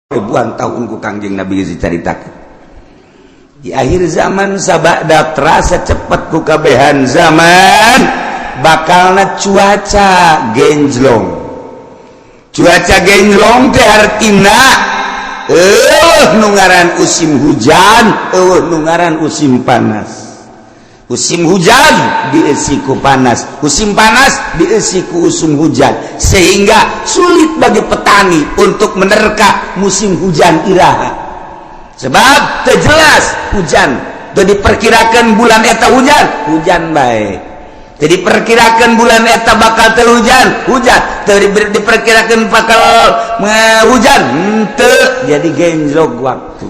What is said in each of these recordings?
Ribuan tahun ku Kangjeng Nabi geus dicaritakeun. Di akhir zaman sabada terasa cepet ku kabehan zaman bakalna cuaca genjlong. Cuaca genjlong teh artina eueuh nu ngaran musim hujan, eueuh nu ngaran musim panas. Musim hujan diisi ku panas, musim panas diisi ku musim hujan, sehingga sulit bagi petani untuk menerka musim hujan iraha, sebab teu jelas hujan. Teu diperkirakan bulan eta hujan, hujan bae. Teu diperkirakan bulan eta bakal teu hujan, hujan. Teu diperkirakan bakal hujan, henteu. Jadi genjlok waktu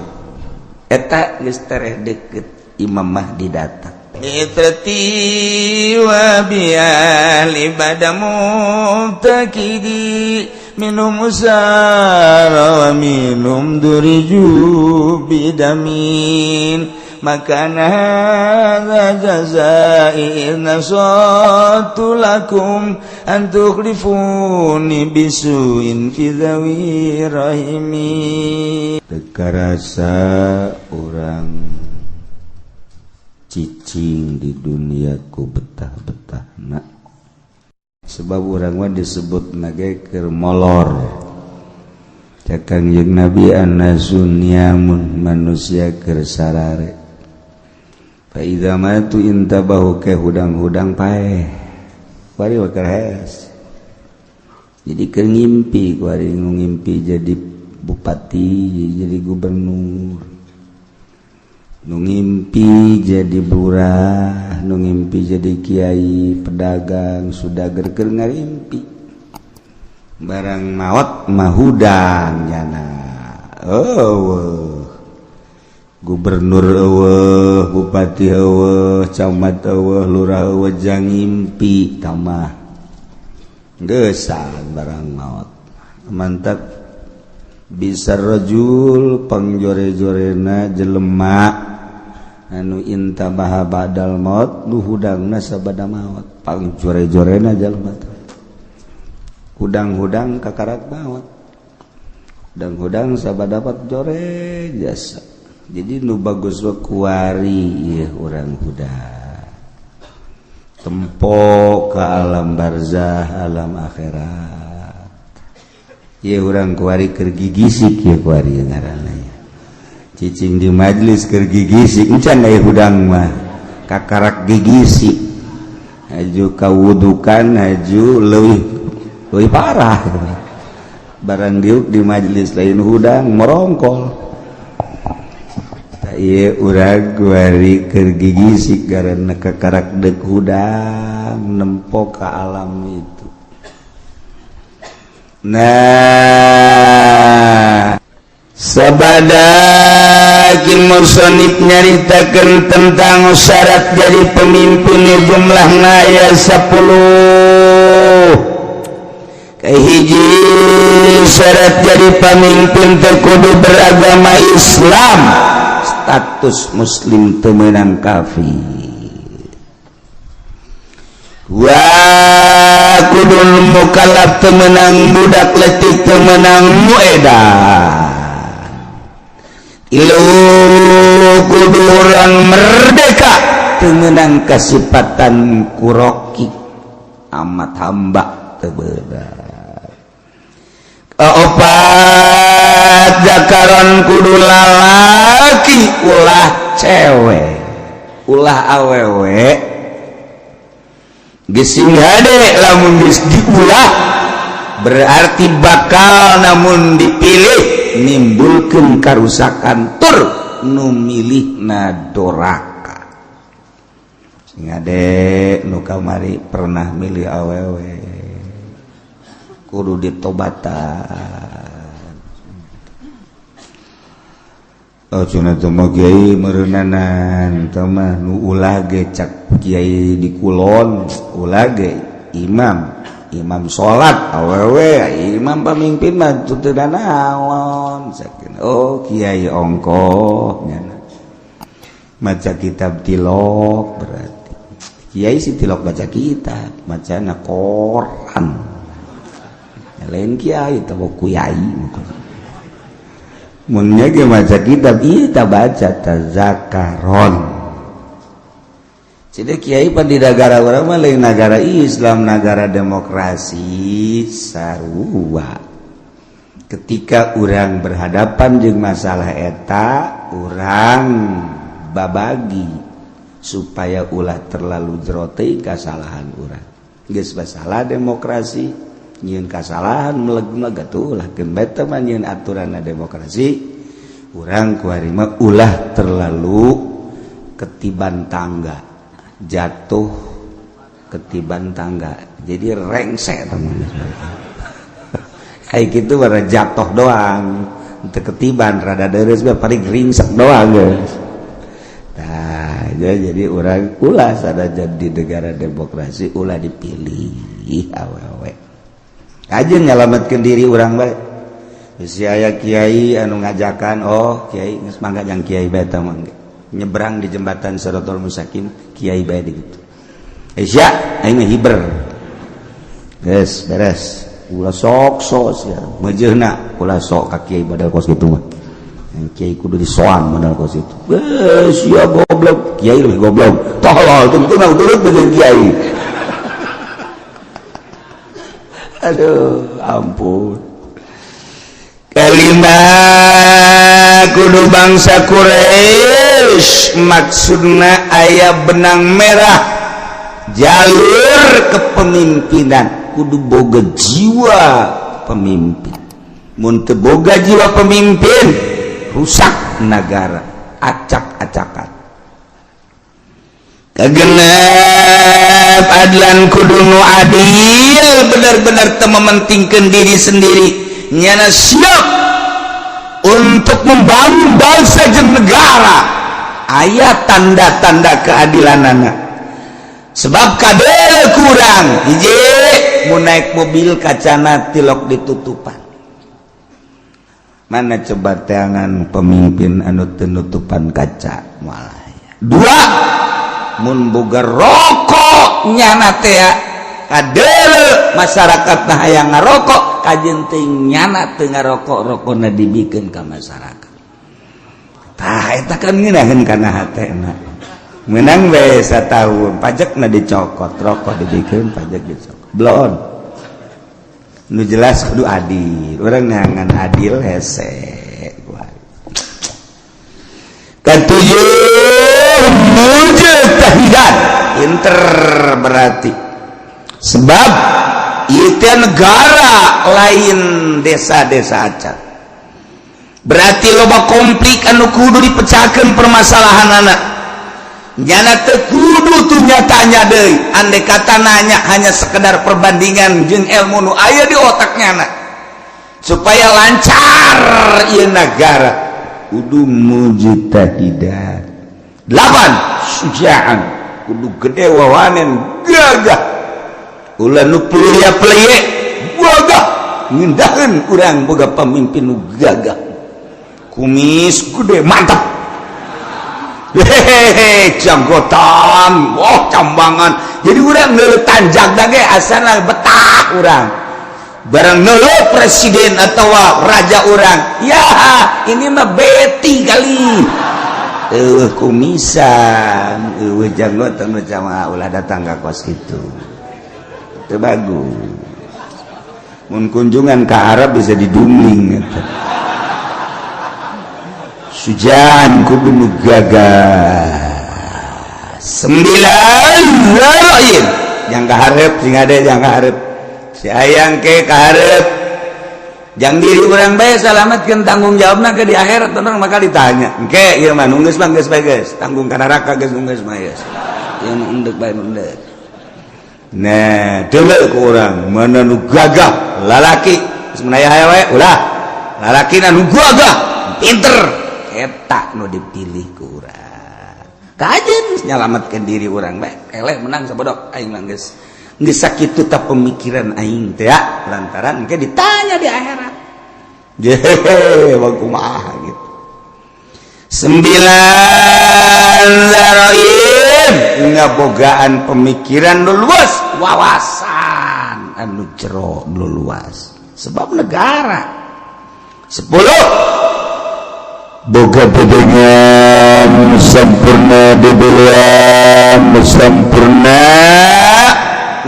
eta geus tereh deket Imam Mahdi datang. Itrati wa biali bada mubtakidi minum usara wa minum duriju bidamin maka hadza jazai nasatu lakum an tukhlifuni bisuin fi dhawi rahimi. Teu karasa urang cicing di dunia ku betah-betah nak, sebab urang mah disebut nage keur molor. Cek Kangjeng Nabi, annasu niyamun, manusia keur sarare. Fa idza matu intabahu, ke hudang-hudang paeh kuari keur hees. Jadi keur ngimpi kuari, ngimpi jadi bupati, jadi gubernur, nu ngimpi jadi lurah, nu ngimpi jadi kiai, pedagang, sudager keur ngarimpi. Barang maot mah hudang nyana, eueuh gubernur, eueuh bupati, eueuh camat, eueuh lurah, eueuh jang ngimpi tamah geusan barang maot. Mantap bisa rajul pangjore-jorena jelema anu intabaha ba'dal maut, nu hudangna sabada maot. Pangjore-jorena jelema teh hudang-hudang kakarak maot, hudang-hudang sabada dapat jore jasa. Jadi nu bagus we kuari ieu urang hudang tempo ke alam barzah, alam akhirat. Ieu urang kuari keur gigisik, ieu kuari ngaranna cicing di majelis keur gigisik. Encan aya hudang mah kakarak gigisik, haju kawudukan, haju leuwih leuwih parah. Barang diuk di majelis lain hudang, merongkol. Tah ieu urang kuari keur gigisik karena kakarak deuk hudang nempo ka alam itu. Nah, sabada ki musonif nyaritakeun tentang syarat jadi pemimpin, jumlahna aya 10. Kahiji, syarat jadi pemimpin teh kudu beragama Islam, status muslim, teu meunang kafir. Wa kudu mukallaf, teu meunang budak leutik, teu meunang muedan. Tilu, kudu urang merdeka, teu meunang kasipatan ku roqiq, amat hamba teu beunang. Kaopat, zakaron, kudu lalaki, ulah cewek, ulah awewe. Gesing hade lamun geus diulah, berarti bakal namun dipilih nimbulkeun karusakan tur nu milihna doraka. Sing ade nu kamari pernah milih awewe kudu ditobatan. Oh, cenah teh mah kiai meureunnanan teh mah nu ulah ge cak kiai di kulon, ulah ge imam imam salat awewe, imam pamimpin mah teu naon. Oh, kiai ongkoh nyana maca kitab tilok, berarti kiai si tilok baca kitab, macana koran. Lain kiai teh, kuyai. Mun nya ge maca kitab ieu, ta baca tazakaron. Jadi kiai pan di negara urang mah lain negara Islam, negara demokrasi sarua. Ketika urang berhadapan dengan masalah eta, urang babagi supaya ulah terlalu jero teh kesalahan urang. Geus masalah demokrasi, nyieun kasalahan meleg-meleg atuh ulah keun beta mah nyieun aturan demokrasi. Urang kuari mah ulah terlalu ketiban tangga, jatuh ketiban tangga, jadi rengsek teman. Kayak gitu bara jatuh doang untuk ketiban rada deres, paling ringsek doang, guys. Nah, ya, jadi urang ulah sada jadi negara demokrasi ulah dipilih awewe aja, nyelamatkan diri urang bae. Si aya kiai anu ngajakan, oh kiai geus mangga jang kiai bae mangga nyebrang di jembatan Siratal Mustaqim, kiai bae di gitu. Eh sia, aing mah hiber. Geus beres. Ulah sok sok sia. Mejeuna ulah sok ka kiai badal kos kitu mah. Kiai kudu disoan modal kos itu. Eh sia goblok, kiai lebih goblok. Tolol tentu mah turut dengan kiai. Aduh, ampun. Kelima, kudu bangsa Quraisy, maksudna aya benang merah jalur kepemimpinan, kudu boga jiwa pemimpin. Mun teu boga jiwa pemimpin, rusak negara, acak-acakan. Kagenep, adlan, kudu nu adil, benar-benar teu mementingkan diri sendiri, nyana siap untuk membangun bangsa jeung negara. Aya tanda-tanda keadilan anak, sebab kadel kurang hiji, mau naik mobil kacana tilok ditutupan. Mana coba teangan pemimpin anu tenutupan kaca malah. Dua, mun boga rokok nyana teh kadel masyarakat nah hayang ngarokok, kajeun teh nyana teu ngarokok, rokona dibikeun ka masyarakat. Tah, eta kan ngeunaheun kana hatena. Menang we satahun, pajakna dicokot, rokok dibikeun, pajak dicokot, bloon. Nu jelas kudu adil, urang neangan adil hese. Ketujuh, mujtahidan, pinter berarti, sebab itu negara lain desa-desa acan, berarti loba konflik anu kudu dipecahkan permasalahan. Anak nyana teu kudu tuh nyatanya deui, andai kata nanya hanya sekedar perbandingan jeung ilmu nu aya di otaknya anak supaya lancar ieu negara, kudu mujtahidan. Delapan, sujaan, kudu gede wawanen, gagah, ulah nu pelia-pelie, gagah ngindahan. Urang boga pamimpin nu gagah, kumis gede, mantap, hehehe, janggotan, oh cambangan, jadi urang ngeuleuh tanjak ge asana betah urang. Barang ngeuleuh presiden atau raja urang, ya ini mah beti kali, eueuh kumisan, eueuh janggotan, jamaah ulah datang ka kos itu, itu bagus. Mun kunjungan ke Arab bisa didumling gitu. Sujan, kudu nu gagah. Sembilan, lain yang kaharep sing ade, yang kaharep si ayang ke kaharep jang diri urang bae, salamatkeun, tanggung jawabna ke di akhirat tenang, maka ditanya engke. Ieu mah nunggeus mah geus bae, geus tanggung ka neraka, geus nunggeus mah geus ieu nu endek bae nu endek. Nah, deuleu ku urang mana nu gagah lalaki, geus menaya we ulah, lalaki nu gagah pinter, eta nu dipilih ku urang. Kajen nyalamatkeun diri urang bae, eleh menang sabodok aing mah, geus geus sakitu ta pemikiran aing teh ya, lantaran engke ditanya di akhirat. Jehe, kumaha gitu. Sembilan, zaroim, ngabogaan pemikiran nu luas, wawasan anu jero nu luas, sebab negara. 10. Boga bedengan sempurna, dibelian sempurna,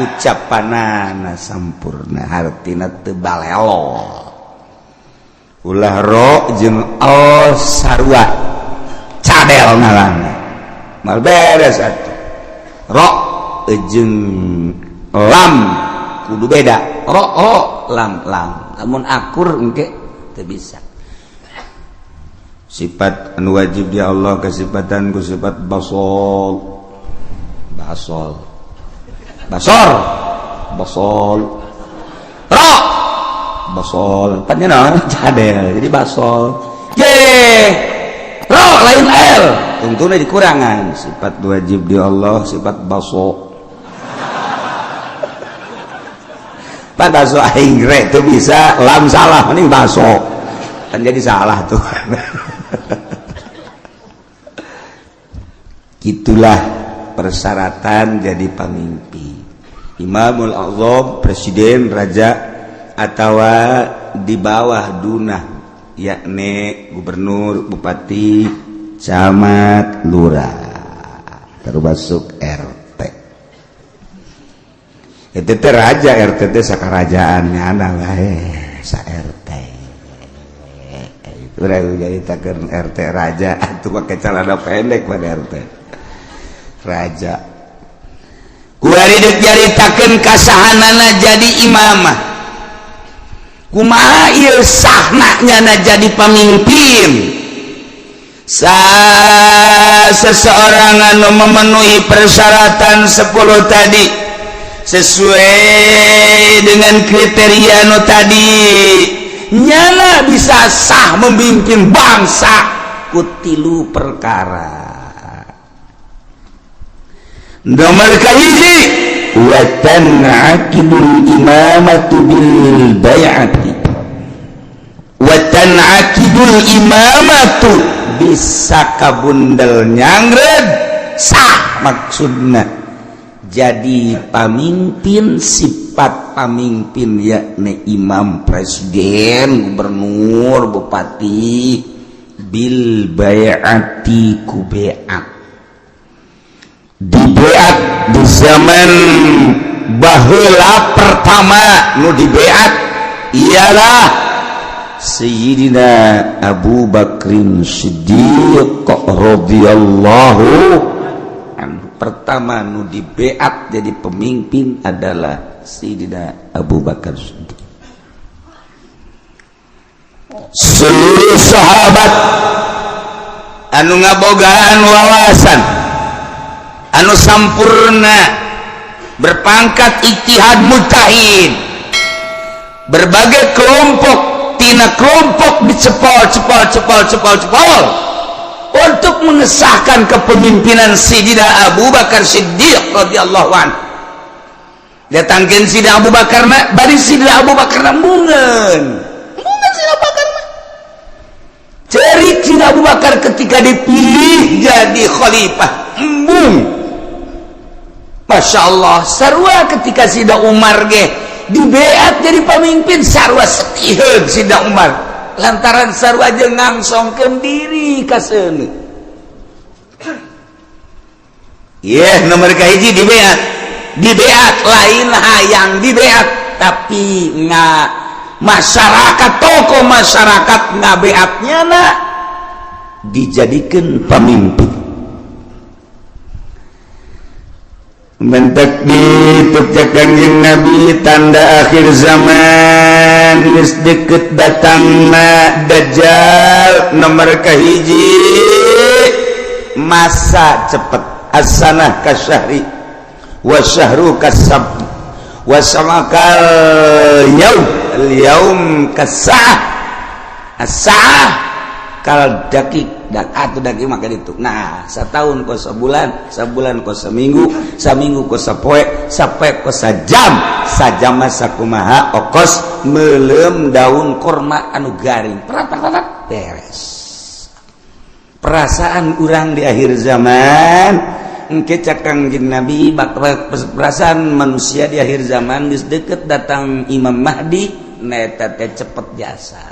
ucapanana sempurna, hartina teu balelo. Ulah ro jeung al sarua cadel ngaranna mal beres atuh. Ro jeung lam kudu beda, ro ro lam lam, lamun akur engke teu bisa. Sifat anu wajib di Allah kesifatan ku sifat basol, basol, basor, basol, ro, basol, panjenengan cadel jadi basol. Ye, ro lain l, tentunya dikurangan. Sifat wajib di Allah sifat baso. Pan baso aing re teu bisa lam salah mending baso. Kan jadi salah tuh. Itulah persyaratan jadi pemimpin. Imamul A'zam, presiden, raja, atau di bawah dunah, yakni gubernur, bupati, camat, lurah, termasuk RT. Itu teh raja, RT teh sakarajaannya ana wae sa RT. Itu jadi takeun RT raja atuh make celana pendek pada RT. Raja kuari deuk nyaritakeun kasahanana jadi imamah. Kumaha ieu sahna nyana jadi pamimpin? Seseorang anu memenuhi persyaratan 10 tadi sesuai dengan kriteria nu tadi, nyana bisa sah memimpin bangsa ku tilu perkara. Nomor kahiji, wa tan'aqidul imamatu bil bai'ati. Wa tan'aqidul imamatu bisa kabundel nyangred sah, maksudna jadi pamimpin, sifat pamimpin yakni imam, presiden, gubernur, bupati, bil bai'ati ku bai'at. Dibeat di zaman baheula pertama nu dibeat ialah Sayyidina Abu Bakrin Siddiq radhiyallahu anhu. Pertama nu dibeat jadi pemimpin adalah Sayyidina Abu Bakar Siddiq. Seluruh sahabat anu ngabogaan wawasan anu sampurna, berpangkat ijtihad mujtahid, berbagai kelompok tina kelompok dicepol cepol cepol cepol cepol untuk mengesahkan kepemimpinan Sayyidina Abu Bakar Siddiq radhiyallahu anhu. Datangkeun Sayyidina Abu Bakar na, bari Sayyidina Abu Bakar na mungeun. Mungeun Sayyidina Abu Bakar mah. Cerik Sayyidina Abu Bakar ketika dipilih jadi khalifah, embung. Masya Allah, sarua ketika Sayyidina Umar ge dibeat jadi pemimpin, sarua setiheun Sayyidina Umar lantaran sarua jeung ngangsongkeun diri ka seuneu. Yeh, nomor kahiji dibeat. Dibeat lain hayang dibeat, tapi nga masyarakat, tokoh masyarakat ngabeatnya na dijadikan pemimpin. Mentek dituk Kangjeng Nabi tanda akhir zaman geus deket datangna Dajjal. Nomor kahiji masa cepet, as-sanah kasyahri wa syahru kasab wa samakal yaum al yaum kasah as-sa'ah kal dakik dan atau dakik maka itu. Nah, setahun kos sebulan, sebulan kos seminggu, seminggu kos sapoe, sapoe kos sajam, sajam masa kumaha okos melem daun korma anu garing. Prat prat beres. Perasaan urang di akhir zaman engke cak Kangjeng Nabi, perasaan manusia di akhir zaman geus deket datang Imam Mahdi, neta teh cepet jasa.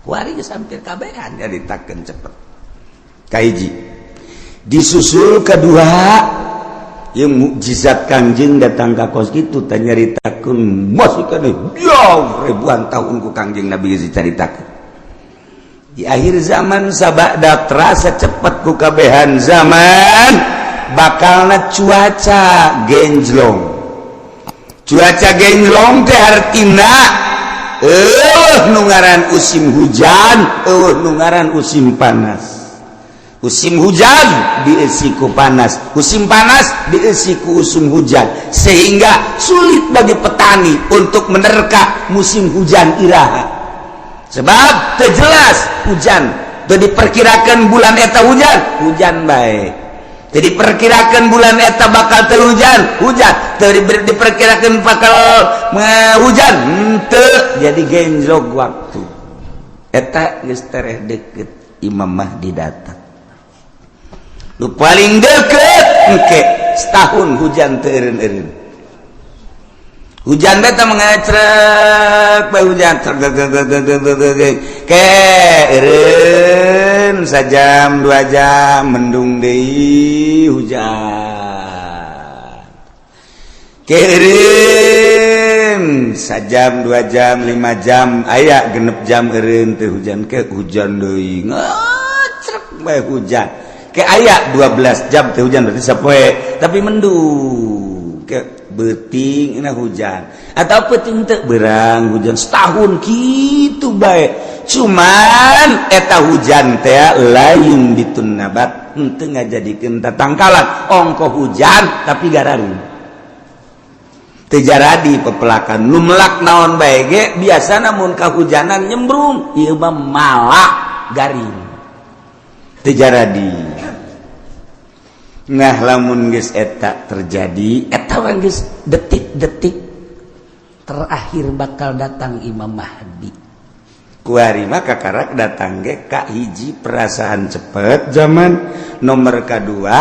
Kuari geus hampir kabehan nyaritakeun cepet. Kahiji disusul kedua yang mukjizat Kangjeng datang ka kos kitu teh nyaritakeun masih keneh jauh ribuan tahun ku Kangjeng Nabi geus dicaritakeun. Di akhir zaman sabada terasa cepet ku kabehan zaman bakalna cuaca genjlong. Cuaca genjlong teh artina eueuh nu ngaran musim hujan, eueuh nu ngaran musim panas. Musim hujan diisi ku panas, musim panas diisi ku musim hujan, sehingga sulit bagi petani untuk menerka musim hujan iraha, sebab teu jelas hujan. Teu diperkirakan bulan eta hujan, hujan bae. Teu diperkirakan bulan eta bakal teu hujan, hujan. Teu diperkirakan bakal hujan, henteu. Jadi genjlok waktu eta geus tereh deket Imam Mahdi datang. Nu paling deket engke setahun hujan teu eureun-eureun. Hujan beta mengecrek bae, hujan ke eureun sajam 2 jam, mendung deui, hujan ke eureun sajam 2 jam, 5 jam, aya 6 jam eureun teu hujan, ke hujan deui, ngecrek bae hujan. Ke aya 12 jam teu hujan, berarti sapoe tapi mendung, ke beuting na hujan atau peuting teu berang hujan. Setahun kitu bae, cuman eta hujan teh lain bitun nabat, henteu ngajadikeun tatangkalan. Ongko hujan tapi gararing, teu jaradi pepelakan. Nu melak naon bae ge biasana mun kahujanan nyembrung, ieu mah malah garing, teu jaradi. Nah, lamun geus eta terjadi, eta geus detik-detik terakhir bakal datang Imam Mahdi. Kuari mah kakarak datang ge ka hiji perasaan cepet zaman, nomor kedua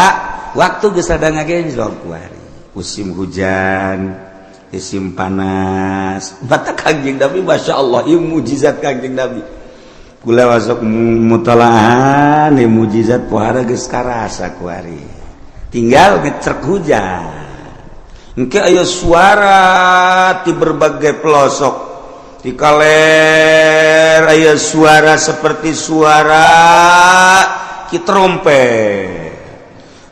waktu geus rada ngagenjlok kuari musim hujan, musim panas. Mata Kangjeng Nabi, Masya Allah, ieu mujizat Kangjeng Nabi. Kula masuk mutalahan ieu mujizat pohara geus karasa kuari. Tinggal ngecrek hujan engke aya suara di berbagai pelosok. Di kaler aya suara seperti suara ki trompet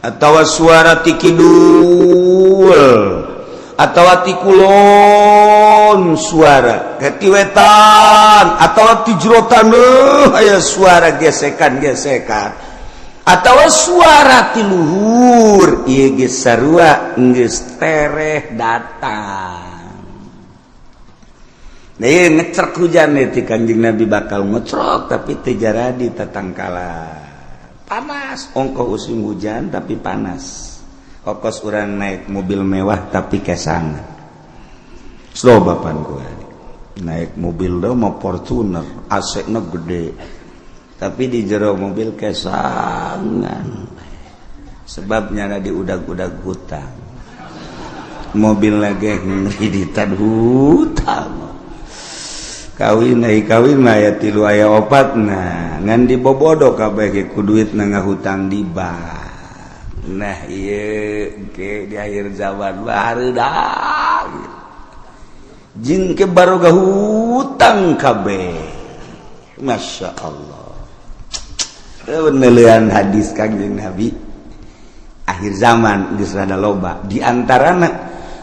atau suara ti kidul atau ti kulon, suara ke ti wetan atau ti jero taneuh aya suara gesekan-gesekan atau suara ti luhur. Ieu geus sarua geus tereh datang. Nah, ieu ngecrek hujan ti Kanjeng Nabi bakal ngecrok tapi teu jaradi tatangkalan. Panas ongkoh musim hujan tapi panas, kokos urang naik mobil mewah tapi kesangan. Slow bapan gua naik mobil do mau Fortuner, AC na gede, tapi di jero mobil kesangan, sebabnya ada di udag-udag hutang. Mobil lagi ngreditan hutang. Kawin ai kawin mah aya tilu, aya opat. Nah, ngan dibobodo kabeh ge ku duit na ngahutang di bank. Nah, ieu ke di akhir zaman barudak jeung ke baroga hutang kabeh. Masya Allah, penelian hadis Kangjeng Nabi akhir zaman geus rada loba. Di antarana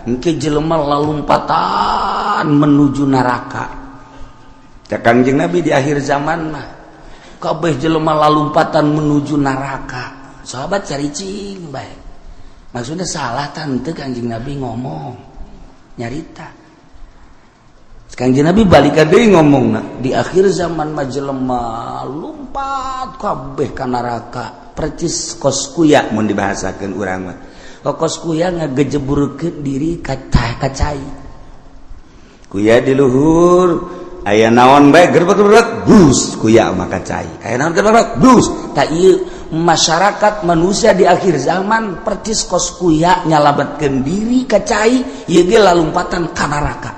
engke jelema lalumpatan menuju neraka. Cak Kangjeng Nabi, di akhir zaman mah kabeh jelema lalumpatan menuju neraka. Sahabat caricing bae, maksudnya salah tante Kangjeng Nabi ngomong nyarita. Kangjeng Nabi balik deui ngomong, di akhir zaman mah jelema lumpat kabeh ka neraka percis kos kuya. Mun dibahasakeun urang mah kos kuya ngagejeburkeun diri ka cai. Kuya di luhur aya naon bae, gerbek-gerbek bus, kuya mah ka cai. Aya naon, gerbek bus. Tak ieu masyarakat manusia di akhir zaman percis kos kuya nyalametkeun diri ka cai, ieu ge lalumpatan ka neraka.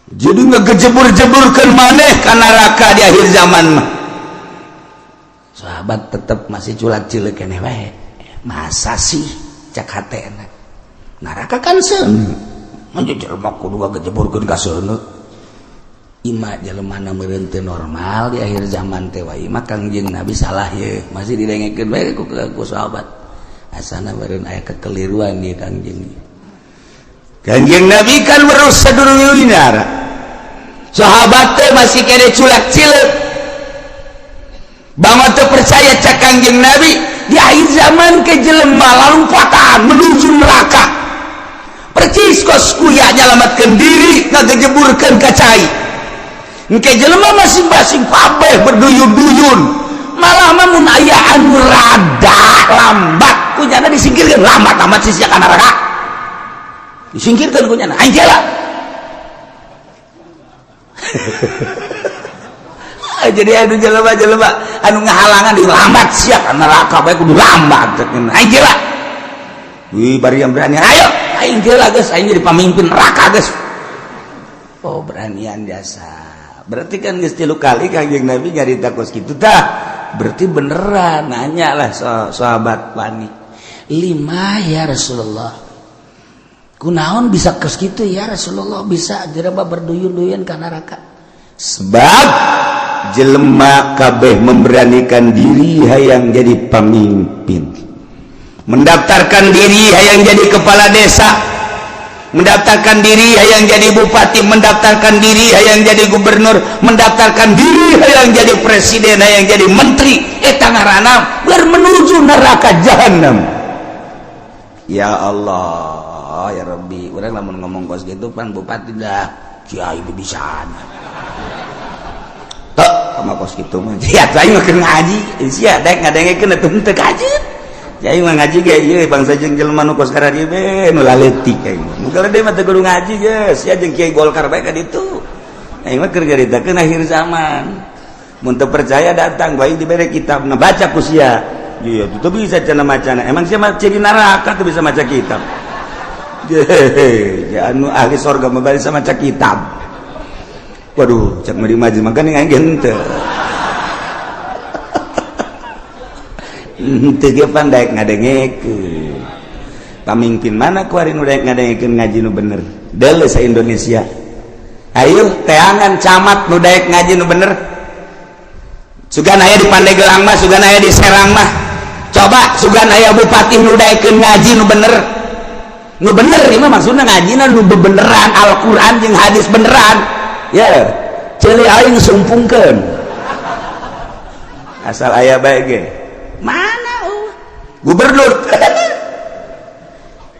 Jadi ngegejebur-jeburkeun maneh ka neraka di akhir zaman mah. Sahabat tetep masih culak-cileuk keneh wae. Masa sih cak hatena. Neraka kan seuneu. Mun jelema kudu ngagejeburkeun ka seuneu. Ima jelema meureun teu normal di akhir zaman teh wae mah Kangjeng Nabi salah ye. Masih didengekeun bae ku sahabat. Asana meureun aya kekeliruan di Kangjeng. Kangjeng Nabi kan weruh sadurunge. Sahabat teh masih kene culak-cileuk. Bangun teu percaya cak Kangjeng Nabi di akhir zaman ke jelema lompatan menuju neraka. Percis kos kuya nyalamatkeun diri ngagejeburkeun ka cai. Engke jelema masing-masing kabeh berduyun-duyun. Malah mah mun aya anu rada lambat kunyana disingkirkeun, lambat amat sih ka neraka. Disingkirkeun kunyana aing jela. Jadi anu jelema-jelema anu ngahalangan di lambat sia ka neraka bae kudu lambat aing jela. Wih bari yang berani ayo aing jela geus aing jadi pamimpin neraka geus. Oh beranian jasa. Berarti kan geus 3 kali Kangjeng Nabi nyarita kos kitu tah. Berarti beneran nanya lah sahabat wani. Lima ya Rasulullah. Kunaon bisa kos kitu ya Rasulullah bisa jelema berduyun-duyun ka neraka. Sebab jelema kabeh memberanikan diri hayang jadi pemimpin, mendaftarkan diri hayang jadi kepala desa, mendaftarkan diri hayang jadi bupati, mendaftarkan diri hayang jadi gubernur, mendaftarkan diri hayang jadi presiden, hayang jadi menteri. Eta ngaranna menuju neraka jahanam. Ya Allah ya Rabbi, urang lamun ngomong kos gitu pan bupati dah kiai bisa. Sama kos gitu mah. Ya aing mah keur ngaji, sia daek ngadengekeun atuh henteu kajeun. Aing mah ngaji ge ieu bangsa jeung jelema nu kos kararieu be nu laletik aing mah. Nu gede mah teu kudu ngaji geus, sia jeung kiai Golkar bae ka ditu. Aing mah keur nyaritakeun akhir zaman. Mun teu percaya datang bae dibere kitab, nah baca ku sia. Iya, teu bisa cenah macana. Emang sia mah ciri neraka teu bisa maca kitab. Ya anu ahli sorga mah bisa maca kitab. Waduh, cak mari maju makanya aing henteu. Henteu ge pan daek ngadengekeun. Pamimpin mana kuari nu daek ngadengekeun ngaji nu bener? Deuleu sa Indonesia. Ayo teangan camat nu daek ngaji nu bener. Sugan aya di Pandeglang mah, sugan aya di Serang mah. Coba sugan aya bupati nu daekeun ngaji nu bener. Nu bener ieu mah maksudna ngajina nu bebeneran Al-Qur'an jeung hadis beneran. Ya, ceuli aing sumpungkeun. Asal aya bae ge. Mana gubernur?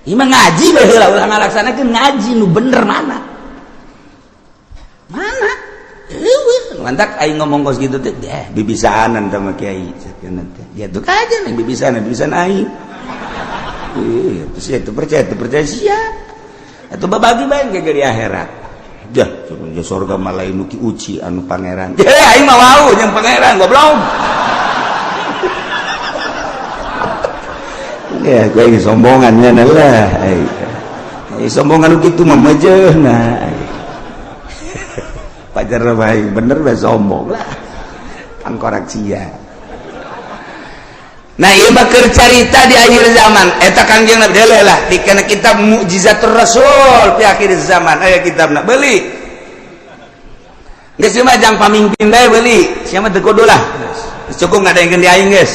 Ieu mah ngaji bae heula ulah ngalaksanakeun ngaji nu bener mana? Mana? Eueuh, mantak aing ngomong kos kitu teh bibisaanan teh mah kiai cenah teh. Ya tuh kajen yang bibisaanan, bibisaan aing. Ih, terus ya teu percaya sia. Atuh babagi bae ge di akhirat. Jah, ya surga malah nu ki uci anu pangeran. Aing mah wau jeung pangeran goblok. Ya, gue ini sombongannya lah. Ai sombongan kitu mah mejeuna. Pajar bae bener bae sombong lah. Tangkorak sia. Nah, ieu mah keur carita di akhir zaman. Eta Kangjeng Nabi deuleu lah di kana kitab Mukjizatur Rasul fi akhir zaman. Aya kitabna beuli. Geus mah jang pamimpin bae beuli. Sia mah teu kudu lah. Geus cukup ngadengkeun di aing geus.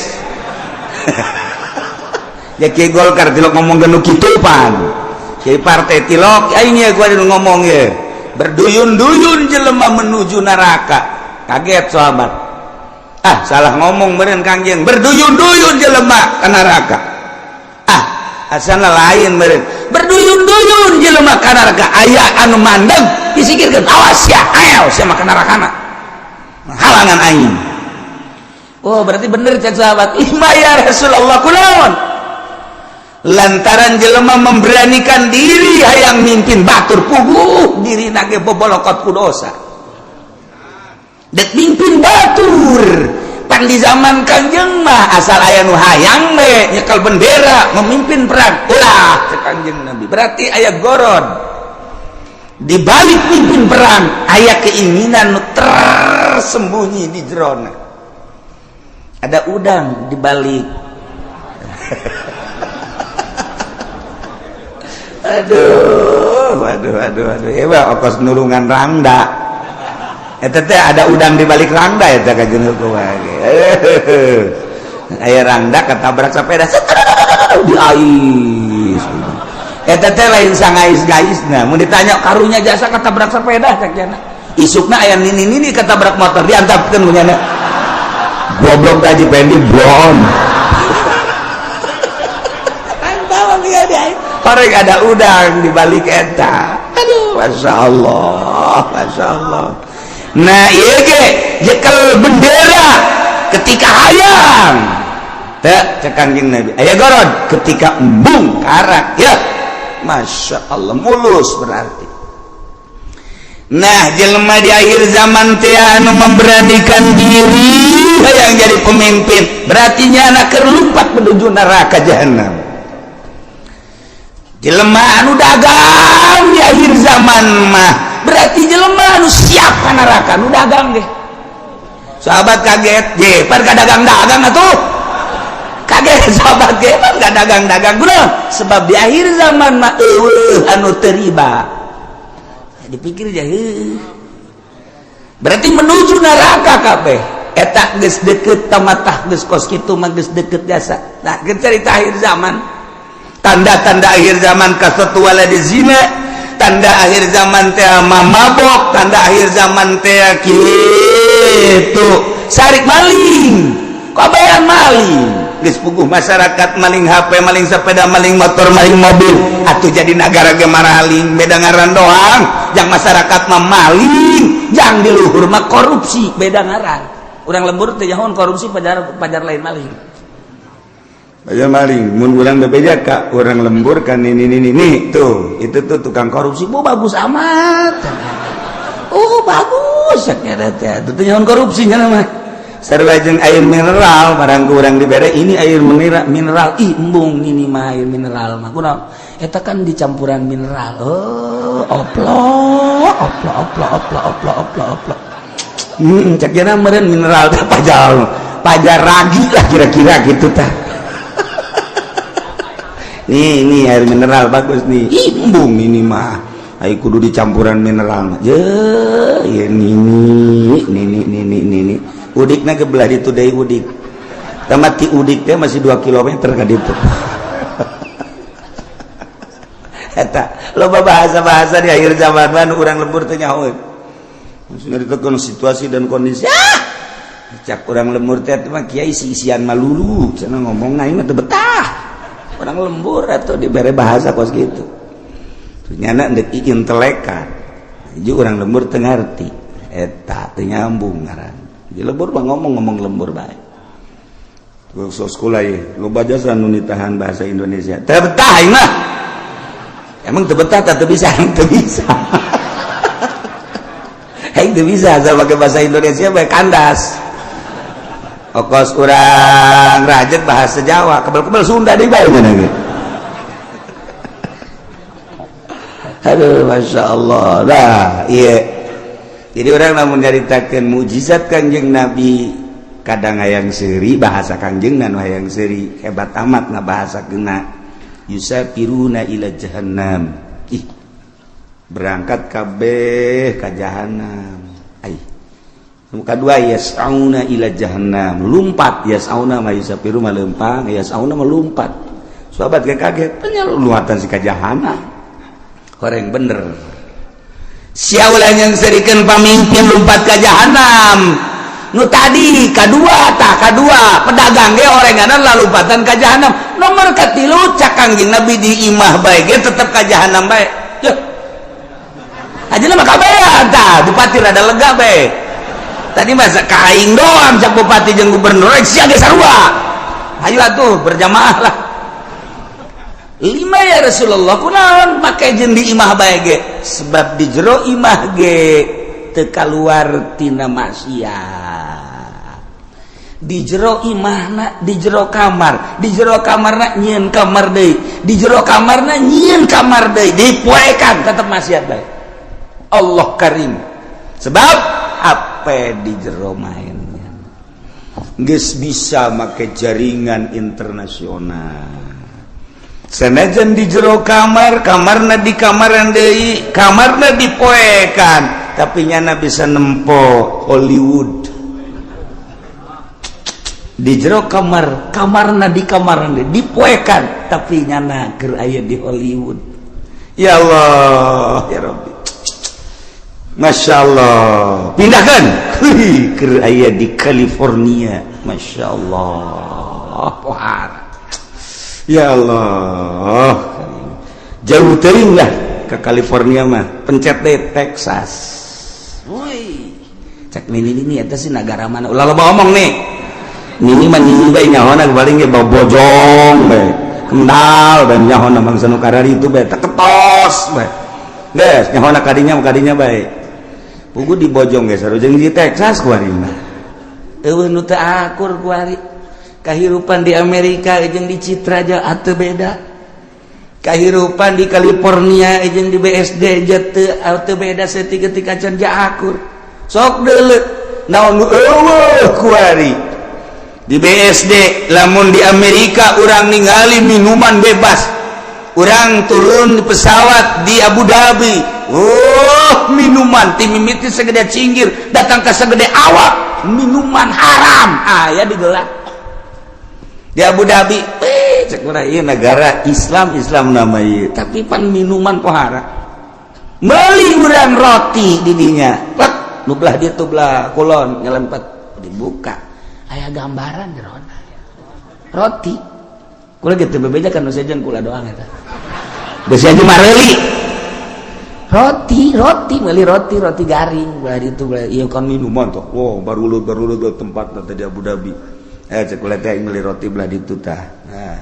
Ya kiai Golkar tilok ngomong nu kitu pan. Kiai partai tilok aing ye gua nu ngomong ye. Berduyun-duyun jelema menuju neraka. Kaget sahabat. Ah, salah ngomong meureun Kangjeng. Berduyun-duyun jelema ka neraka. Ah, asana lain meureun. Berduyun-duyun jelema ka neraka. Aya anu mandeg disingkirkeun. Awas ya, ayo sia mah ka nerakana. Halangan aing. Oh, berarti bener cek sahabat. Ima ya Rasulullah kunaon? Lantaran jelema memberanikan diri hayang mimpin batur puguh dirina ge bobolokot ku dosa. Dek mimpin batur pan di zaman Kangjeng mah asal aya nu hayang we nyekel bendera memimpin perang ulah cek Kangjeng Nabi berarti aya gorod. Di balik mimpin perang aya keinginan nu tersembunyi di jerona. Ada udang di balik. Aduh, aduh, aduh, aduh. Ya, okos nulungan rangda. Eta teh ada udang di balik rangda eta kajeun kumaha ge. Aya rangda ketabrak sepeda di ais. Eta teh lain sangais-gaisna. Mun ditanya karunya jasa ketabrak sepeda cak jana. Isukna aya nini-nini ketabrak motor diantapkeun ku nyana. Goblok teh Pendi blon. Korek ada udang di balik eta. Aduh, masya Allah, masya Allah. Nah, iya ge jekel bendera ketika hayang. Teh cek Kanjeng Nabi. Aya gorod ketika embung karak ya. Masya Allah mulus berarti. Nah, jelema di akhir zaman teh anu memberanikan diri yang jadi pemimpin, berarti nyana keur lumpat menuju neraka jahanam. Jelema anu dagang di akhir zaman mah berarti jelema anu siap ka neraka nu dagang deh. Sahabat kaget, je pan ka dagang-dagang atuh. Kaget sahabat ge pan ka dagang-dagang kunaon? Sebab di akhir zaman mah eueuh anu teu riba. Dipikir aja heuh. Berarti menuju neraka kabeh. Eta geus deukeut tamatah geus kos kitu mah geus deukeut jasa. Nah, geus cerita akhir zaman. Tanda-tanda akhir zaman kasatu waladi zina, tanda akhir zaman teh mabok, tanda akhir zaman teh kitu sarik maling, kabayan maling. Geus puguh masyarakat maling HP, maling sepeda, maling motor, maling mobil. Atuh jadi nagara ge maraling, beda ngaran doang. Jang masyarakat mah maling, jang di luhur mah korupsi, beda ngaran. Urang lembur teh nyahoan korupsi pajar pajar lain maling. Aja maling, mun urang bebeja ka urang lembur kan ini ini ini tuh, itu tuh tukang korupsi, bu bagus amat. Oh bagus, ya teh, itu tuh nyahoan korupsinya mah. Sarua jeung air mineral, barang ku urang dibere ini air mineral, mineral, ih embung ini mah air mineral mah. Kunaon? Eta kan dicampuran mineral. Oh, oplo, oplo, oplo, oplo, oplo, oplo, oplo. Cek jana meureun mineral teh pajar, pajar ragi lah kira-kira gitu tah. Nih, ini air mineral bagus nih. Ih, embung ini mah. Ayo kudu dicampuran mineral mah. Je, ya nini, nini, nini, nini. Udikna ke belah ditu deui udik. Tamat ti udik teh masih 2 km ka ditu. Eta loba bahasa-bahasa di akhir zaman mah urang lembur teh nyahoeun. Maksudnya ditekan situasi dan kondisi. Ah! Cak urang lembur teh mah kiai isi-isian malulu, cenah ngomong aing mah teu betah. Orang lembur atau diberi bahasa kos gitu nyana ndek intelekan ju orang lembur teu ngarti eta teu nyambung ngaran di lembur mah ngomong-ngomong lembur bae. Sok sekolah ye loba jasa nu nitahan bahasa Indonesia teu betah aing mah. Emang teu betah teu bisa, teu bisa. Aing teu bisa asal pakai bahasa Indonesia bae kandas. Okos urang rajek bahasa Jawa, kebel-kebel Sunda deui bae mana ge. Aduh, masya Allah. Nah, iya. Jadi orang lamun nyaritakeun mukjizat Kangjeng Nabi, kadang hayang seuri bahasa Kangjeng nu hayang seuri, hebat amat na bahasa kena. Yusafiruna ila jahannam. Ih, berangkat kabeh ka jahannam. Ai. Kedua yas'auna ila jahannam, lumpat yas'auna ma yusafiru ma lempang, yas'auna ma lumpat. Sahabat kaget, penyeluatan si ka jahannam. Horeng bener. Sia ulah yang serikeun pamimpin lumpat ka jahannam. Nu tadi kadua tah kadua pedagang ge horenganan lalumpatan ka jahannam. Nomor katilu cak Kangjeng Nabi di imah bae ge tetep ka jahannam bae. Yeuh. Ajeuna mah kabehan tah, bupati rada lega bae. Tadi masa kaing doang cak bupati jeung gubernur sia ge sarua. Ayo atuh berjamaah lah. 5 ya Rasulullah kunaon make jeung di imah bae ge? Sebab di jero imah ge teu kaluar tina maksiat. Di jero imahna di jero kamar, di jero kamarna nyieun kamar deui, di jero kamarna nyieun kamar deui, dipoekan tetep maksiat bae. Allah karim sebab HP di jero mainnya geus bisa make jaringan internasional. Senajan di jero kamar, kamarna di kamaran deui, kamarna dipoekan, tapi nyana bisa nempo Hollywood. Di jero kamar, kamarna di kamaran deui dipoekan, tapi nyana keur aya di Hollywood. Ya Allah, ya Rabbi. Masya Allah. Pindahkan. Keur aya di California. Masya Allah. Pohara. Ya Allah, jauh teuing lah ke California mah, pencet deh Texas. Woi, cek nini ini eta sih negara mana? Ulah loba omong nih. Nini mah nini bae nyahona paling ge bojong bae. Kendal bae nyahona bangsa nu karari itu bae teketos bae. Geus nyahona kadinya kadinya bae. Pugu di bojong geus sarua di Texas kuari mah. Eueuh nu teu akur kuari. Kehidupan di Amerika jeung di Citra aja atau beda, kehidupan di California jeung di BSD aja atau beda. Seketika can akur sok deuleut naon nu eueuh kuari di BSD. Lamun di Amerika urang ningali minuman bebas, urang turun di pesawat di Abu Dhabi, oh minuman ti mimiti segede cinggir datang ke segede awak, minuman haram aya digelar di Abu Dhabi. Cek urang ieu negara Islam, Islam nama ieu, tapi pan minuman pohara. Meuli urang roti di dinya, plek nu belah dieu tuh belah kulon nyelempet, dibuka aya gambaran jerona roti. Kula gitu bebeja kan nu sejen kula doang eta geus aja mareuli roti, roti meuli roti, roti garing belah ditu belah ieu kan minuman tuh. Wow, baru baru tempat tadi di Abu Dhabi. Cek kula teh meuli roti belah ditu tah. Nah,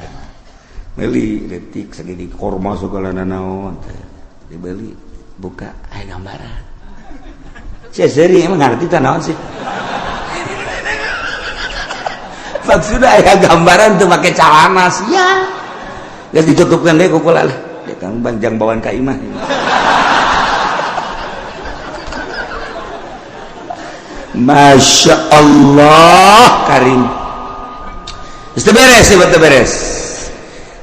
meuli detik segini korma segala nanaon teh dibeli, buka aya gambaran. Sia seuri emang ngarti tah naon sih maksudnya. Aya gambaran tuh make calana sia. Geus ditutupkeun deui ku kula lah. Dia kang banjang bawaan ka imah. Masya Allah karim. Geus beres, betul beres.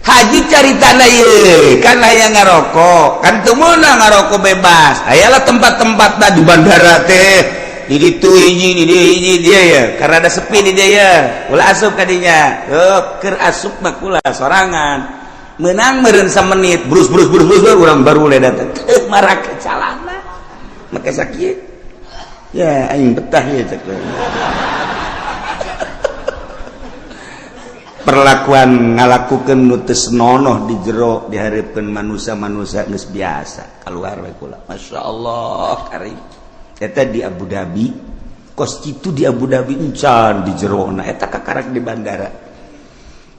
Haji caritana ieu kan aya ngarokok, kan teu meunang ngarokok bebas. Ayalah tempat-tempat di bandara teh, di ditu hiji, di dieu hiji dia ya. Karena ada sepi di dia ya. Ulah asup ka dinya. Heup keur asup mah kula sorangan. Meunang meureun samenit, brus brus brus brus urang baru le datang. Marak calana. Make sakieu. Ya aing betah ya cek. Perlakuan ngalakukeun nu teu senonoh di jero dihareupeun manusia-manusia geus biasa keluar we kula. Masya Allah karim. Eta di Abu Dhabi kos kitu, di Abu Dhabi encan di jerona eta kakarak di bandara.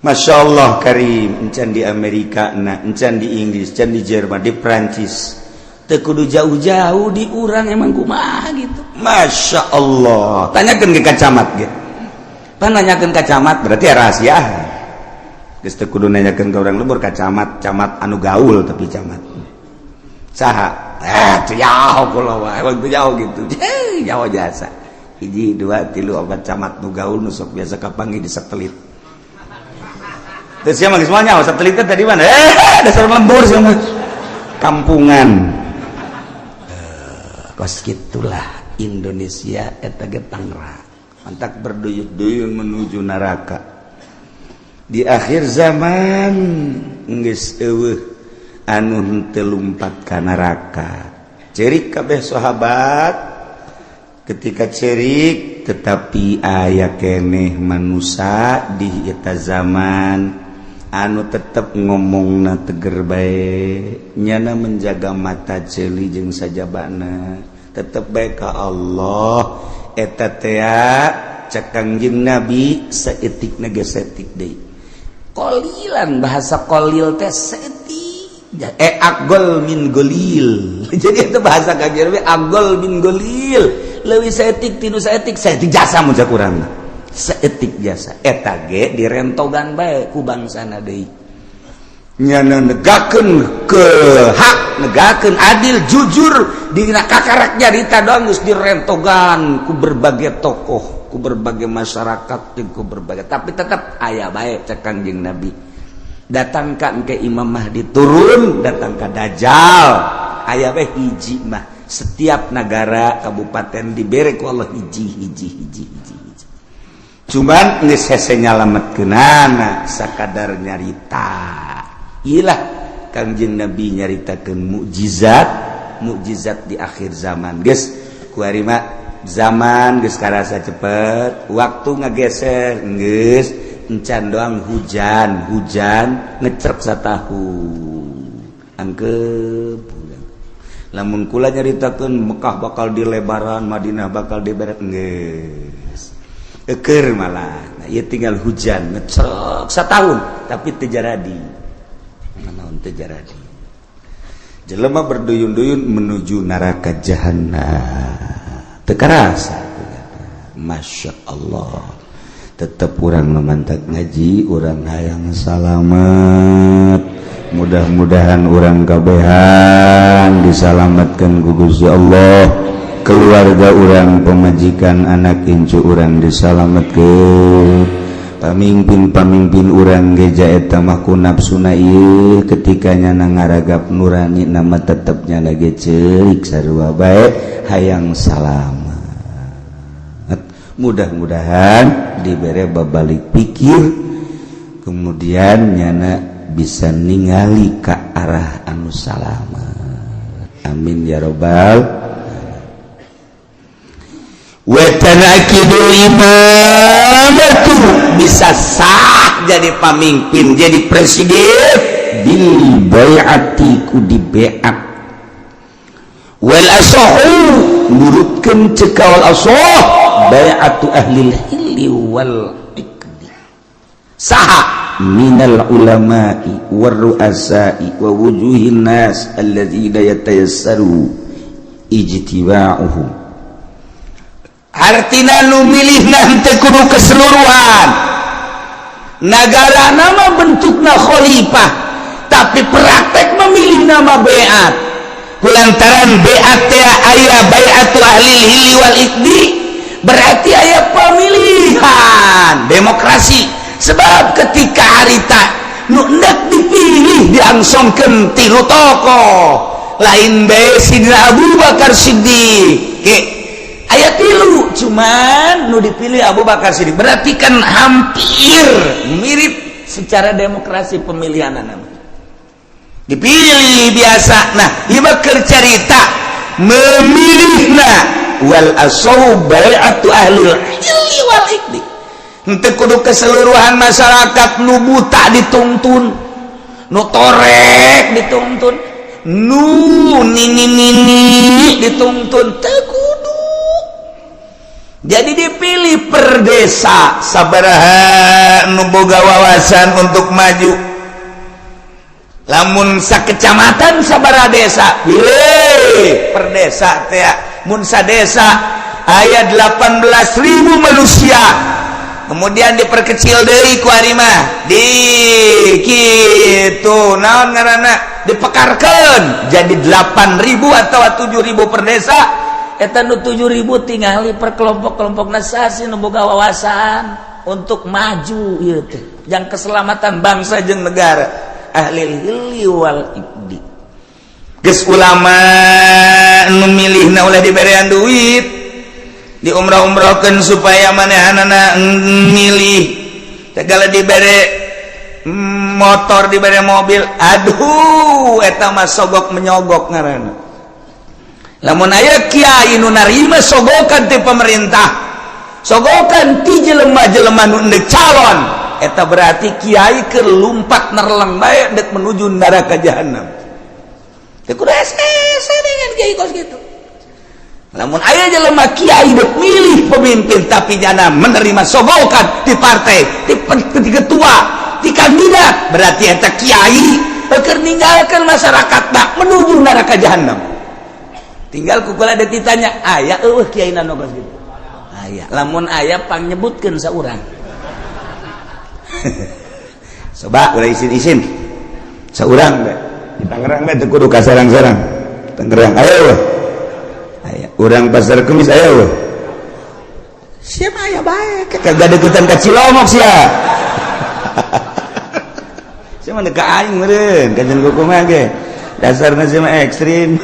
Masya Allah karim, encan di Amerika na, encan di Inggris, encan di Jerman, di Prancis. Teu kudu jauh-jauh, di urang emang kumaha gitu. Masya Allah, tanyakan ke camat gitu. Pan nanyakeun ka camat berarti ya rahasia. Geus teu kudu nanyakeun ka urang lembur ka camat, camat anu gaul tapi camat. Saha? Teu jauh kula wae, emang teu jauh gitu. Jauh jasa. Hiji, dua, tilu, opat camat nu gaul nu sok biasa kapanggih di satelit. Terus sia mah geus moal nyaho satelit teh tadi mana? Dasar lembur sia mah. Kampungan. Kos kitulah Indonesia eta ge Tangerang. Mantak berduyun-duyun menuju neraka. Di akhir zaman geus eueuh anu henteu lumpat ka neraka. Cerik kabeh sahabat ketika cerik, tetapi aya keneh manusia di eta zaman anu tetep ngomongna teger bae, nyana menjaga mata ceuli jeung sajabana tetep bae ka Allah. Eta tea cek Kangjeng Nabi saeutik ge saeutik deui. Qolilan, bahasa qolil teh saeutik, agol min golil. Jadi itu bahasa Kangjeng Nabi agol min golil, leuwih saeutik tinu saeutik, saeutik jasa mun kurang saeutik jasa. Eta ge direntogan bae ku bangsana deui. Nyana negakeun ke hak, negakeun adil, jujur. Dina kakarak nyarita doang geus direntogan ku berbagai tokoh, ku berbagai masyarakat, jeung ku berbagai, tapi tetap aya bae. Cek Kangjeng Nabi, datangkan ke Imam Mahdi turun, datang ke Dajjal, aya bae hiji mah. Setiap negara, kabupaten dibere ku Allah hiji, hiji, hiji, hiji, hiji. Cuman geus hese nyalametkeunana, sakadar nyarita. Ilah Kangjeng Nabi nyaritakeun mukjizat mukjizat di akhir zaman. Geus kuari mah zaman geus karasa cepet, waktu ngageser, geus encan doang hujan, hujan ngecrek satahun angkep. Lamun kula nyaritakeun Mekah bakal dilebaran, Madinah bakal diberet, geus eker malah. Nah, ieu tinggal hujan ngecrek satahun tapi teu jaradi naon, teu jaradi. Jelema berduyun-duyun menuju neraka jahanam, teu karasa. Masya Allah, tetap urang memantak ngaji, urang hayang salamet. Mudah-mudahan urang kabehan disalamatkan ku Gusti Allah, keluarga urang, pemajikan, anak incu urang disalamatkan, pamimpin-pamimpin urang geja. Eta mah ku nafsuna ieu ketika nyana ngaragap nurani nama tetepnya lagi ceurik sarua bae hayang salamat. Mudah-mudahan dibere babalik pikir, kemudian nyana bisa ningali ke arah anu salamat. Amin ya robbal. Watanakidul imamatu, bisa sah jadi pamimpin, jadi presiden, bil bai'ati, ku di beat. Wal asahu, nurutkeun cek wal asah, bai'atu ahli hilli wal iqdi. Saha? Minal ulama'i war ru'asa'i wa wujuhin nas alladzina yatayassaru ijtiba'uhum. Artina nu milih nanti kudu keseluruhan negara. Nama bentukna khalifah, tapi praktek memilih nama beat, kulantaran beat teh aya bai'atu ahli hilli wal iqdi, berarti aya pemilihan demokrasi. Sebab ketika harita nu endek dipilih diangsongkeun tilu tokoh, lain bae Sidina Abu Bakar Siddiq. Ke aya tilu, cuman nu dipilih Abu Bakar Siddiq, berarti kan hampir mirip secara demokrasi pemilihan nama dipilih biasa. Nah, ieu mah keur carita memilihna. Wal asaw bai'atu ahlul hilli wal iqdi, henteu kudu keseluruhan masyarakat. Nu buta dituntun, nu torek dituntun, nu nini nini dituntun, teu kudu. Jadi dipilih per desa sabaraha nu boga wawasan untuk maju. Lamun sakecamatan sabaraha desa, pilih per desa teh. Mun sadesa aya 18.000 manusia, kemudian diperkecil deui ku ari mah di kitu, naon ngaranna, dipekarkeun jadi 8000 atau 7000 per desa. Eta nu 7000 tingali per kelompok-kelompok nasasi nu boga wawasan untuk maju ieu teh yang keselamatan bangsa jeung negara, ahli hilli wal iqdi. Geus ulama nu milihna ulah diberean duit, diumrah-umrahkeun supaya manehanana milih. Segala dibere motor, dibere mobil, aduh, eta mah sogok menyogok ngaranna. Lamun aya kiai nu narima sogokan ti pemerintah, sogokan ti jelema-jelema nu endek calon, eta berarti kiai keur lumpat nerleng bae dek menuju neraka jahanam. Teu kudu hese dengan kiai kos kitu. Lamun aya jelema kiai dek milih pemimpin tapi jana menerima sogokan di partai, di ketua, di kandidat, berarti eta kiai keur ninggalkeun masyarakat tak menuju neraka jahanam. Tinggal kukula ada ditanya, aya eueuh kiai nanu kos kitu? Aya. Lamun aya, pangnyebutkeun saurang. Coba ulah isin-isin. Saurang bae di Tangerang bae teu kudu ka Serang-Serang. Tangerang aya we. Aya. Urang Pasar Kemis aya we. Siapa aya bae, kagak deketan ka Cilongok sia. Sia mah ka aing meureun, kajen kumaha ge. Dasarna sia mah ekstrim.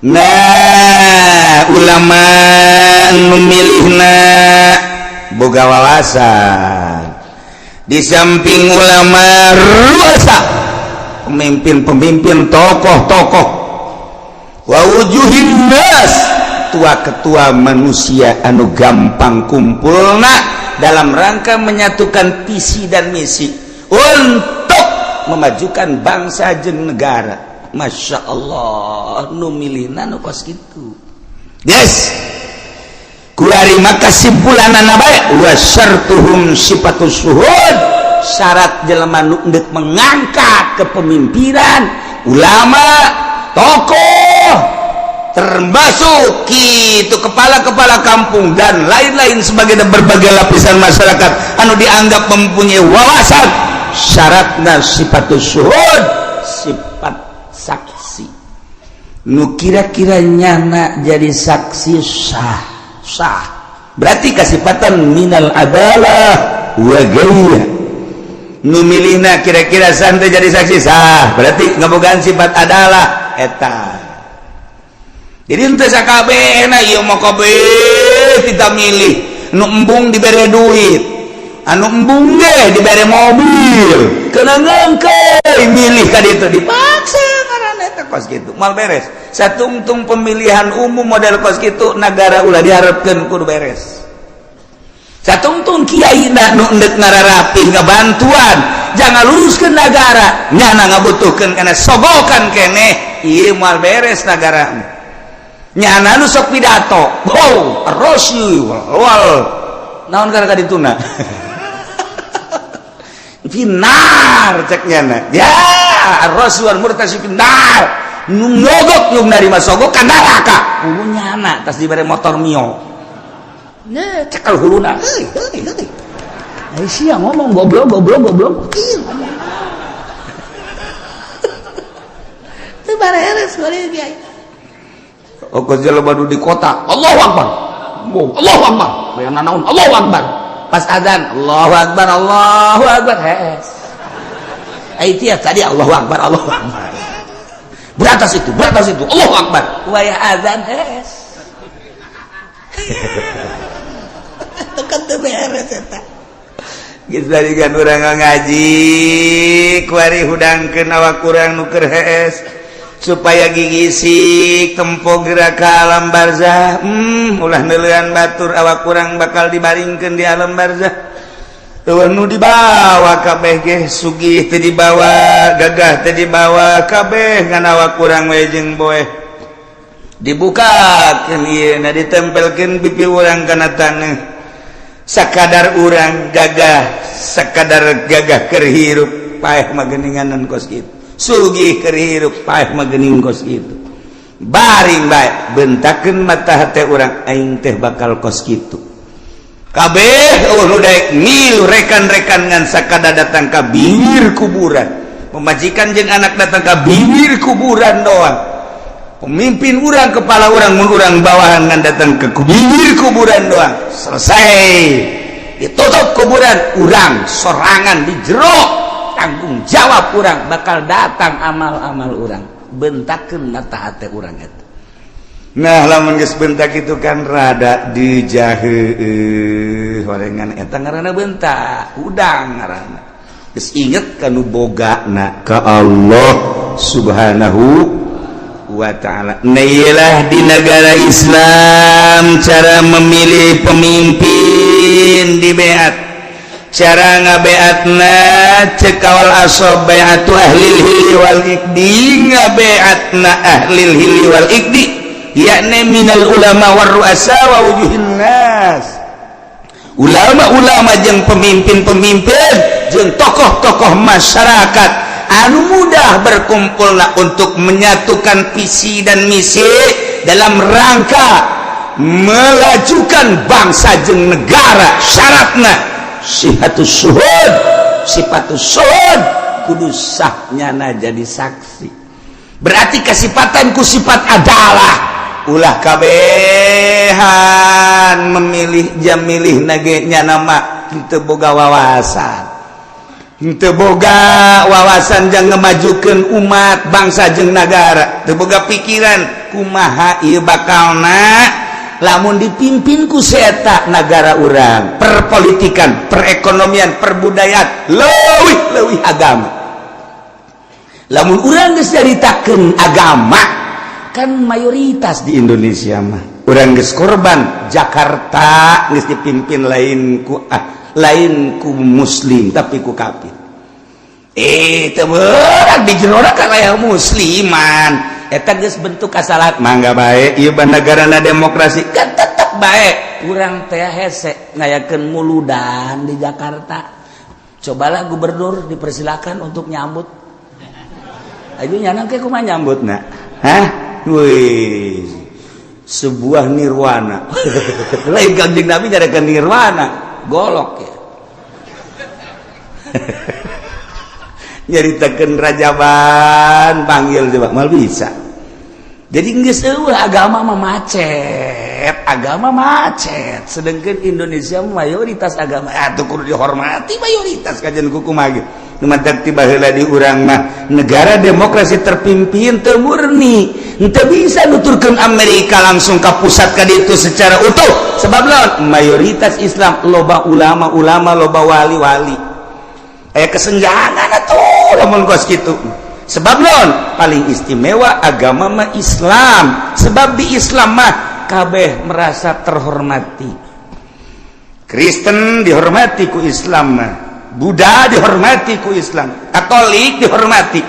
Nah, ulama memilihna boga wawasan. Di samping ulama ruasa, pemimpin-pemimpin, tokoh-tokoh, wa wujuhin nas, ketua-ketua manusia anu gampang kumpulna dalam rangka menyatukan visi dan misi untuk memajukan bangsa jeung negara. Masya Allah, nu milihna nu kos kitu. Yes, kuari maka kesimpulanana bae wa syartuhum sifatus syuhud, syarat jelema nu endek mengangkat kepemimpinan ulama, tokoh, termasuk itu kepala-kepala kampung dan lain-lain sebagai berbagai lapisan masyarakat anu dianggap mempunyai wawasan, syaratna sifatus syuhud, sifat saksi nu kira-kira nyana jadi saksi sah sah, berarti kasipatan minal adalah wa ghairiha. Nu milihna kira-kira santai jadi saksi sah, berarti ngabogaan sifat adalah eta. Jadi henteu sakabehna ieu mah, kabeh kita milih nu embung dibere duit, anu embung ge dibere mobil, kena ngengkeuy milih ka ditu, dipaksa ngaranna eta kos kitu moal beres. Satungtung pemilihan umum model kos kitu, negara ulah diharapkeun kudu beres. Satungtung kiai nu endek ngararapih ngabantuan jangan luruskeun negara, nyana ngabutuhkeun kana sogokan keneh, ieu moal beres negara. Nyana nu sok pidato, oh rosi wal naon kana ka dituna finnar, cek nyana ya rosi wal murtasi finnar, nu nyogok nu narima sogokan neraka. Kudu nyana tas dibere motor Mio. Nah, cekal huluna, heuy heuy heuy, ai sia ngomong goblok goblok goblok. Ih, ngomong teu bareres bari kiai. Okos jelema nu di kota, Allahu Akbar. Allahu Akbar. Bayan naon? Allahu Akbar. Pas azan, Allahu Akbar, Allahu Akbar. Hees. Ai tiap tadi Allahu Akbar, Allahu Akbar. Beratas itu, beratas itu, Allahu Akbar. Wayah azan hees. Tekan teu beres eta. Geus balikan urang ngaji, kuari hudangkeun awak urang nu keur hees supaya gigisik tempo gerak ke alam barzah. Ulah neuleuan batur, awak kurang bakal dibaringkeun di alam barzah. Eueuh nu dibawa kabeh ge, sugih teu dibawa, gagah teu dibawa, kabeh ngan awak kurang we jeung boeh. Dibukakeun ieu na, ditempelkeun pipi urang kana taneuh. Sakadar urang gagah, sakadar gagah keur hirup, paeh mah geuninganan kos kitu. Sugih keur hirup, paeh mah geuning kos kitu. Baring bae, bentakeun mata hate urang, aing teh bakal kos kitu. Kabeh eueuh nu daek ngilu rekan-rekan ngan sakada datang ka bibir kuburan. Pemajikan jeung anak datang ka bibir kuburan doang. Pemimpin urang, kepala urang, mun urang bawahan ngan datang ke bibir kuburan doang. Selesai. Ditutup kuburan, urang sorangan di jero, tanggung jawab urang bakal datang amal-amal urang, bentakeun mata hate urang eta. Nah, lamun geus bentak itu kan rada dijahe horengan eta ngaranna bentak udang ngaranna. Geus inget kanu bogana ka Allah Subhanahu wa ta'ala. Nah, di negara Islam cara memilih pemimpin di beat, cara ngabeatna cek kawal asob bai'atu ahlil hilli wal iqdi, ngabeatna ahlil hilli wal iqdi yakni minal ulama war ru'asa wa wujuhin nas, ulama-ulama jeung pemimpin-pemimpin jeung tokoh-tokoh masyarakat anu mudah berkumpulna untuk menyatukan visi dan misi dalam rangka melajukan bangsa jeung negara. Syaratna Sihatus syuhud, sifatus syuhud, kudu sahnyana jadi saksi. Berarti kesifatan ku sifat adalah ulah kabehan memilih jam milih nage nyana mah teu boga wawasan, teu boga wawasan jang ngemajukeun umat, bangsa jeung negara, teu boga pikiran kumaha ieu bakalna lamun dipimpin ku seta negara urang, perpolitikan, perekonomian, perbudayaan, leuwih leuwih agama. Lamun urang geus nyaritakeun agama kan mayoritas di Indonesia mah, urang geus korban Jakarta geus dipimpin lain ku lain ku muslim tapi ku kafir. Teu beurang di jero kan aya musliman. Eta geus bentuk kasalahan. Mangga bae ieu negarana demokrasi kan tetep bae urang teh hese ngayakeun muludan di Jakarta. Cobalah gubernur dipersilakan untuk nyambut. Ayo nyana ke kumaha nyambutna? Hah? Wih, sebuah nirwana. Lain Kanjeng Nabi nyaritakeun nirwana, golok ya. Nyaritakeun rajaban panggil coba mal bisa. Jadi geus eueuh agama mah macet, agama macet. Sedangkan Indonesia mayoritas agama atuh kudu dihormati mayoritas kajian kumaha ge. Nu matak tiba heula di urang mah negara demokrasi terpimpin teu murni. Henteu bisa nuturkeun Amerika langsung ka pusat ka ditu secara utuh. Sebab lawan mayoritas Islam, loba ulama-ulama, loba wali-wali. Aya kesenjangan atuh lamun kos kitu. Sebab non paling istimewa agama mah Islam, sebab di Islam mah kabeh merasa terhormati. Kristen dihormati ku Islam mah, Buddha dihormati ku Islam, Katolik dihormati,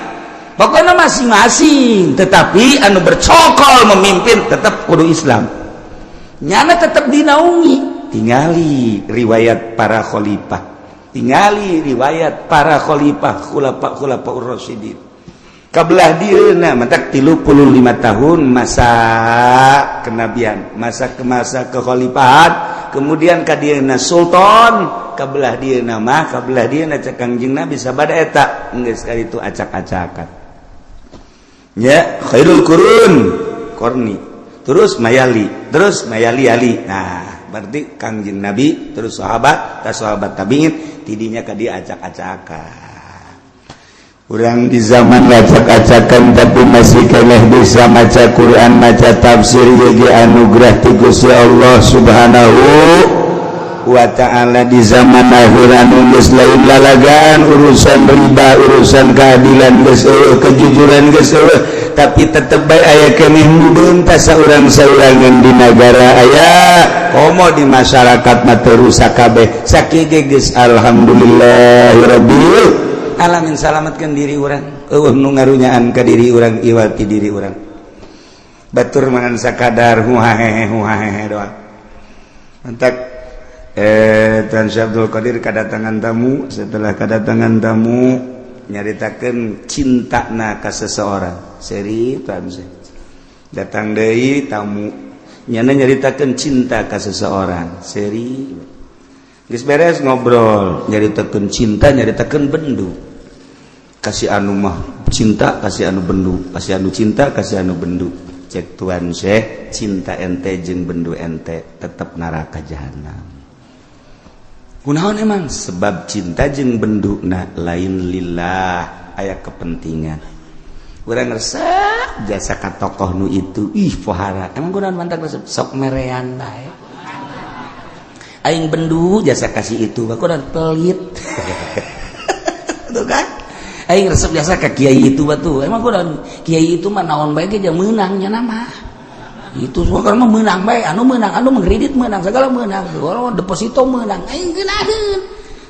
pokoknya masing-masing. Tetapi anu bercokol memimpin tetap kudu Islam, nyana tetap dinaungi. Tingali riwayat para khalifah, tingali riwayat para khalifah, khulafa khulafa rasyidin kabelah dieuna matak 35 tahun masa kenabian, masa ke masa kekhalifahan, kemudian ka dieuna sultan, kabelah dieuna mah kabelah dieuna cek Kangjeng Nabi sabada eta geus kali itu acak-acakan ya, khairul qurun qarni, terus mayali, terus mayali ali. Nah, berarti Kangjeng Nabi terus sahabat, tas sahabat tabiin, tidinya ka dia acak-acakan. Urang di zaman acak-acakan tapi masih keneh bisa maca Quran, maca tafsir, jadi anugerah ti Gusti Allah Subhanahu wa ta'ala. Di zaman akhir anu geus lain lalagaan, urusan riba, urusan keadilan geus eueuh, kejujuran geus eueuh, tapi tetep bae aya keneh nu beuntas saurang-saurangan di nagara aya, komo di masyarakat mah teu rusak kabeh. Sakieu ge geus alhamdulillahirabbil alamin, salamatkan diri urang, eueuh nu ngarunyaan ka diri urang, iwati diri urang. Batur mangan sakadar huhahehe huhahehe doang. Mantak Tuan Syekh Abdul Qadir kedatangan tamu. Setelah kedatangan tamu nyaritakeun cintana ka seseorang, seri Tuan Syekh datang deui tamu, nyana nyaritakeun cinta ka seseorang, seri geus beres ngobrol nyaritakeun cinta, nyaritakeun bendu kasih anu mah cinta kasih anu bendu, kasih anu cinta kasih anu bendu. Cek Tuan Syekh, cinta ente jeung bendu ente tetap neraka jahanam. Kunaon emang? Sebab cinta jeung bendu na lain lillah, aya kepentingan. Urang resep jasa ka tokoh nu itu, ih pohara emang kunaon mantak resep sok merean bae. Aing bendu jasa kasih itu, kunaon pelit. Tuh kan aing resep jasa ka kiai itu batu, emang kunaon kiai itu mah naon bae ge meunang nya nama itu semua kan mah meunang bae, anu meunang, anu mengkredit meunang, segala meunang, kalau deposito meunang. Aing geunaheun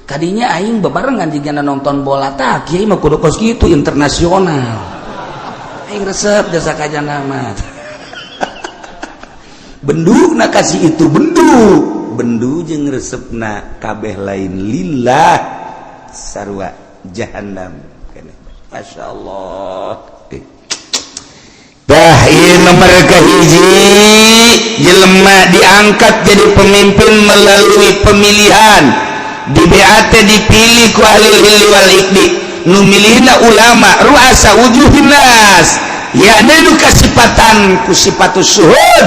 kadinya aing bebarengan jigana nonton bola, tah kiai mah kudu kos kitu internasional. Aing resep jasa ka jana mah bendu na kasih itu, bendu bendu jeung resepna kabeh lain lillah, sarua jahanam. Masya Allah. Dah ieu nomor kahiji, jelema diangkat jadi pemimpin melalui pemilihan. Di BAT dipilih ku ahli hilli wal iqdi, nu milihna ulama, ruasa wujuhin nas, ya nu kasipatan ku sifatus syuhud.